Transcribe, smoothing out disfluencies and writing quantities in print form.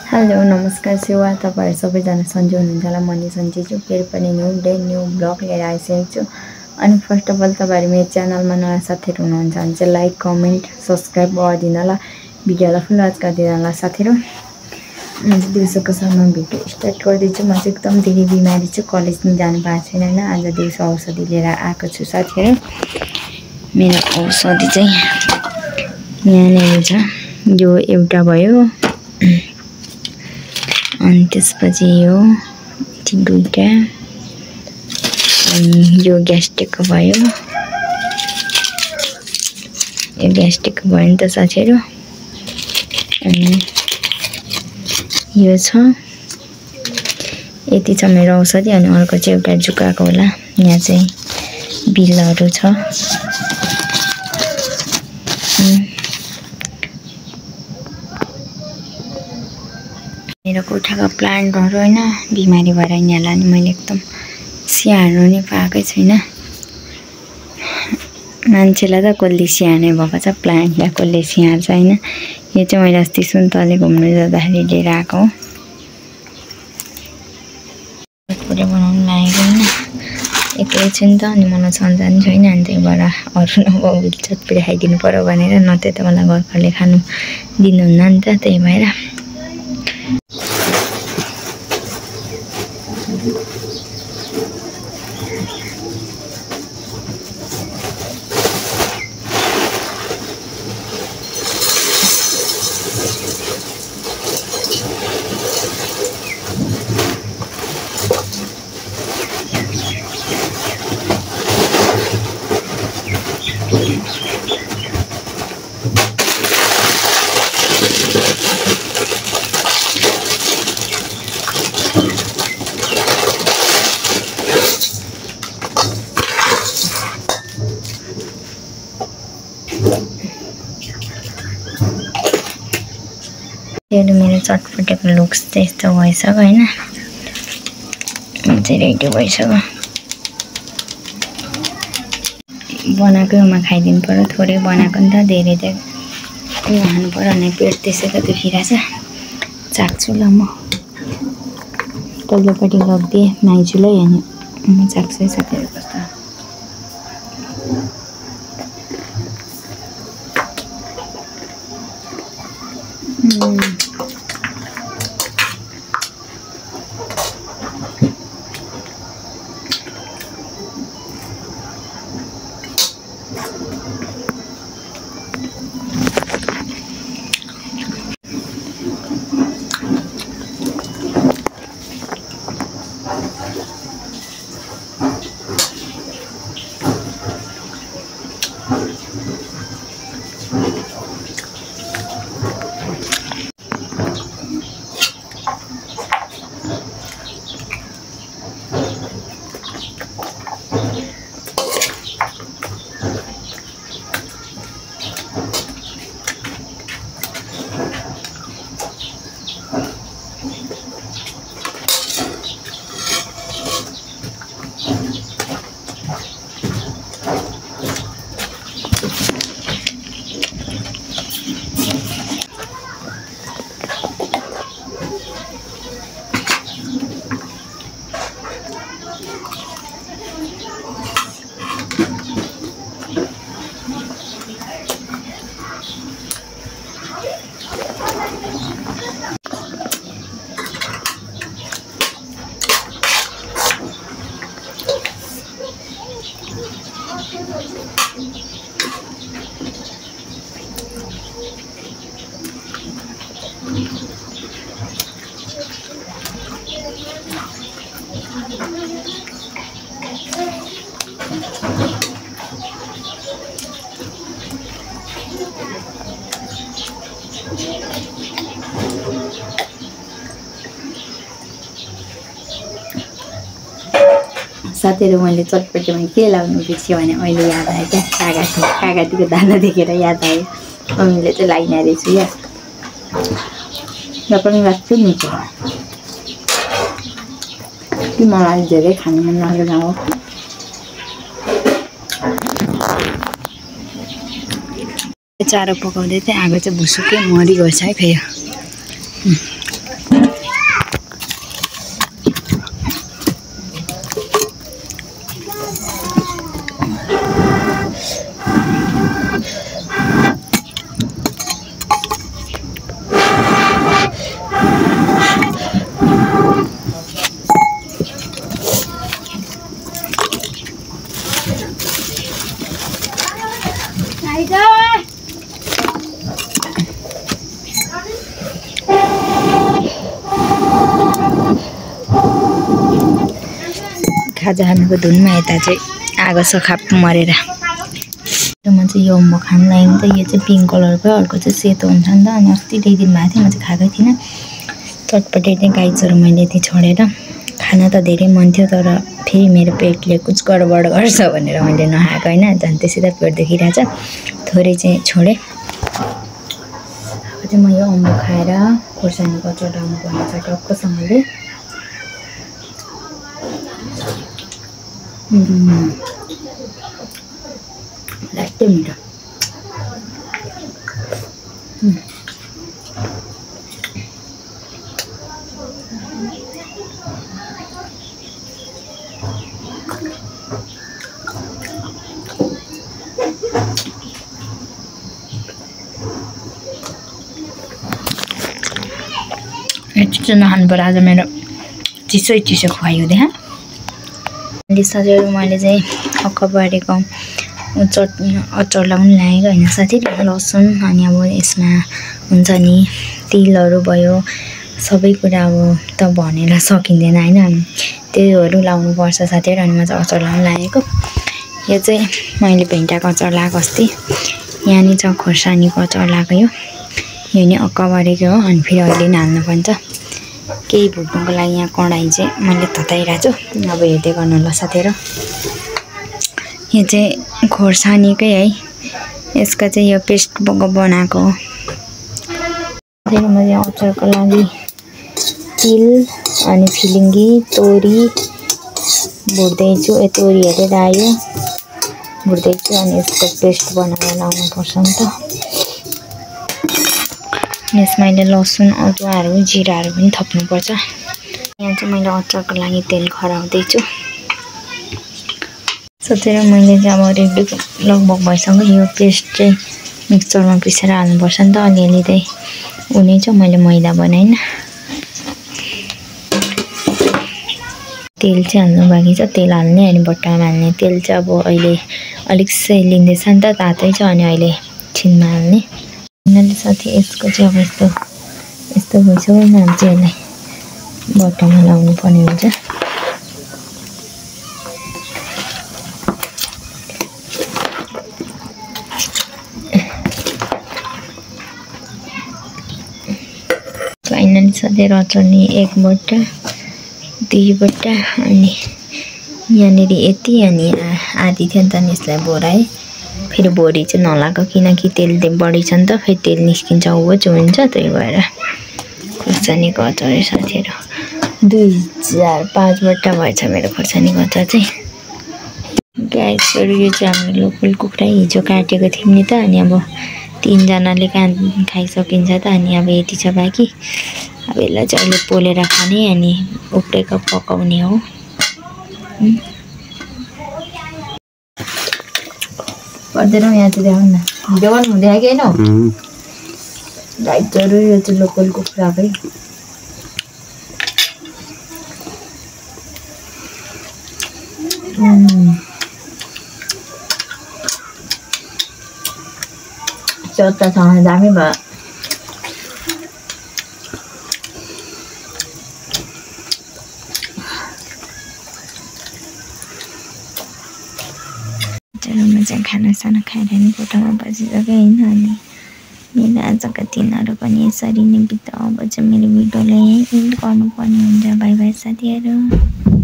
Hello नमस्कार सेवा तपाईहरु सबैजना सन्चै हुनुहुन्छ होला। म नि सन्चै छु। फेरि पनि न्यू डे न्यू ब्लग लिएर आइसकेको छु। अनि फर्स्ट अफ अल तपाईहरु मेरो च्यानलमा नयाँ साथीहरु हुनुहुन्छ भने चाहिँ लाइक कमेन्ट सब्स्क्राइब गरिदिनु होला। भिडियोलाई फुल वाच गरिदिनु होला साथीहरु। म चाहिँ दिउँसोको समयमा भिडियो स्टार्ट गर्दैछु। म चाहिँ एकदम धेरै बिमारी छु, कलेज पनि जानु पाएको छैन हैन। आज दिउँसो औषधि लिएर आएको छु साथीहरु। मेरो औषधि चाहिँ यहाँनिर छ। यो एउटा भयो अनि त्यसपछि यो दुईटा अनि यो ग्यास्ट्रिकको भयो। यो ग्यास्ट्रिकको भयो नि त साथीहरु। अनि यो छ, यति छ मेरो औषधि। अनि अर्को चाहिँ एउटा जुकाको होला। यहाँ चाहिँ बिलहरु छ। मेरो कोठाको प्लान्टहरु हैन बिमारी भएर यिनीहरुलाई नि मैले एकदम स्याहार्नु नि पाएकै छैन। मान्छेलाई त कसले स्याहार्ने भएको छ, प्लान्टलाई कसले स्याहार्छ हैन। यो चाहिँ मैले अस्ति सुन्तले घुम्नु जाँदाखेरि लिएर आएको हो। पुरै बनाउनु लागेको हैन, एक्लै छु नि त। अनि मलाई सन्तान छैन, अनि त्यही भएर अरू नभए चटपटी खाइदिनु पर्यो भनेर, नत्र त मलाई घरकाले खानु दिनुहुन्न नि त। त्यही भएर मेरो चटपटेको लुक्स चाहिँ यस्तो भइसक्यो हैन। म चाहिँ रेडी भइसक्यो। बनाएकोमा खाइदिनु पर्यो। थोरै बनाएको नि त, धेरै चाहिँ खानु पर्यो भने पेट त्यसैको दुखिरहेछ। चाख्छु ल म तल्लोपट्टि लगिदिएँ माइजूलाई। अनि म चाख्छु है साथीहरु कस्तो। साथीहरु मैले चटपटीमा के लाउनु बिर्स्यो भने अहिले याद आयो क्या। कागतीको दाना देखेर याद आयो। मम्मीले चाहिँ लाइना रहेछ या र पनि राख्छु नि कि मलाई धेरै खानु मन लागेर हो। चारो पकाउँदै थिएँ, आगो चाहिँ भुसुक्कै मरिगएछ है फेरि। खाजा खानुको धुनमा यता चाहिँ आगो सखाप मरेर म चाहिँ यो अम्बक खान लाग्यो नि त। यो चाहिँ पिङ्क कलरको, अर्को चाहिँ सेतो हुन्छ नि त। अनि अस्ति ल्याइदिनु भएको थियो, म चाहिँ खाएकै थिइनँ। चटपटे चाहिँ गाई चरो मैले यति छोडेर खान त धेरै मन थियो, तर फेरि मेरो पेटले कुछ गडबड गर्छ भनेर मैले नखाएको होइन। झन् त्यसै त पेट दुखिरहेछ, थोरै चाहिँ छोडेँ। अब चाहिँ म यो अम्बक खाएर खोर्सानीको अचार लगाउनु पर्ने छ टक्कसँगले। लाग्दै मिठो। यति चाहिँ नखानु पर्यो, आज मेरो चिसो चिसो खुवाइ हुँदैन। साथीहरू मैले चाहिँ अक्काबारीको अचार लगाउनु लागेको होइन साथी। लसुन अनि अब यसमा हुन्छ नि तिलहरू भयो, सबै कुरा अब त भनेर सकिँदैन होइन, त्योहरू लाउनुपर्छ साथीहरू। अनि म चाहिँ अचार लगाउनु लागेको। यो चाहिँ मैले भेन्टाको अचार लगाएको अस्ति। यहाँनिर छ खोर्सानीको अचार लगाएको। यो नि अक्काबारीको हो। अनि फेरि अहिले नै हाल्नुपर्छ। केही भुट्नुको लागि यहाँ कडाई चाहिँ मैले तताइरहेको छु। अब हेर्दै गर्नु होला साथीहरू। यो चाहिँ खोर्सानीकै है, यसका चाहिँ यो पेस्ट बनाएको हो। मैले अचारको लागि तिल अनि फिलिङ्गी तोरी भुट्दैछु। तोरी हेरेर आयो भुट्दैछु। अनि यसको पेस्ट बनाएर लाउनुपर्छ नि त। यसमा मैले लसुन अदुवाहरू जिराहरू पनि थप्नुपर्छ। यहाँ चाहिँ मैले अचारको लागि तेल खराउँदैछु। सोचेर मैले चाहिँ अब रेडी लगभग भइसक्यो। यो पेस्ट चाहिँ मिक्सचरमा पिसेर हाल्नुपर्छ नि त। अलिअलि चाहिँ उनी चाहिँ मैले मैदा बनाइन। तेल चाहिँ हाल्नु बाँकी छ, तेल हाल्ने अनि बट्टामा हाल्ने। तेल चाहिँ अब अहिले अलिक सेलिँदैछ नि त, तातै छ। अनि अहिले छिनमा हाल्ने। यिनीहरूले साथी यसको चाहिँ अब यस्तो भइसक्यो। अब चाहिँ यसलाई बट्टामा लाउनु पर्ने हुन्छ। फाइनली साथी अचार नि एक बट्टा दुई बट्टा अनि यहाँनिर यति अनि आधी थियो नि त। यसलाई बोराएँ। फेरि भोलि चाहिँ नलाएको किनकि तेल बढी छ नि त, फेरि तेल निस्किन्छ ओज हुन्छ। त्यही भएर खोर्सानीको अचार साथीहरू 2005 बट्टा भएछ मेरो खोर्सानीको अचार चाहिँ। गाइसहरू यो चाहिँ हाम्रो लोकल कुखुरा हिजो काटेको थियौँ नि त। अनि अब 3 जनाले खाइसकिन्छ त। अनि अब यति छ बाँकी। अब यसलाई चाहिँ अहिले पोलेर खाने अनि उक्रेको पकाउने हो। पर्दैन यहाँ चाहिँ देखाउनु न, भिडियो गर्नु हुँदैन कि होइन गाइजहरू। यो चाहिँ लोकल कुखुराकै चौथा छ भने दामी भयो। म चाहिँ खानासाना खाएर नि कोठामा बसिसकेँ होइन। अनि मेरो आजको दिनहरू पनि यसरी नै बिताउ। अब चाहिँ मेरो भिडियोलाई यहीँ एन्ड गर्नुपर्ने हुन्छ। बाई बाई साथीहरू।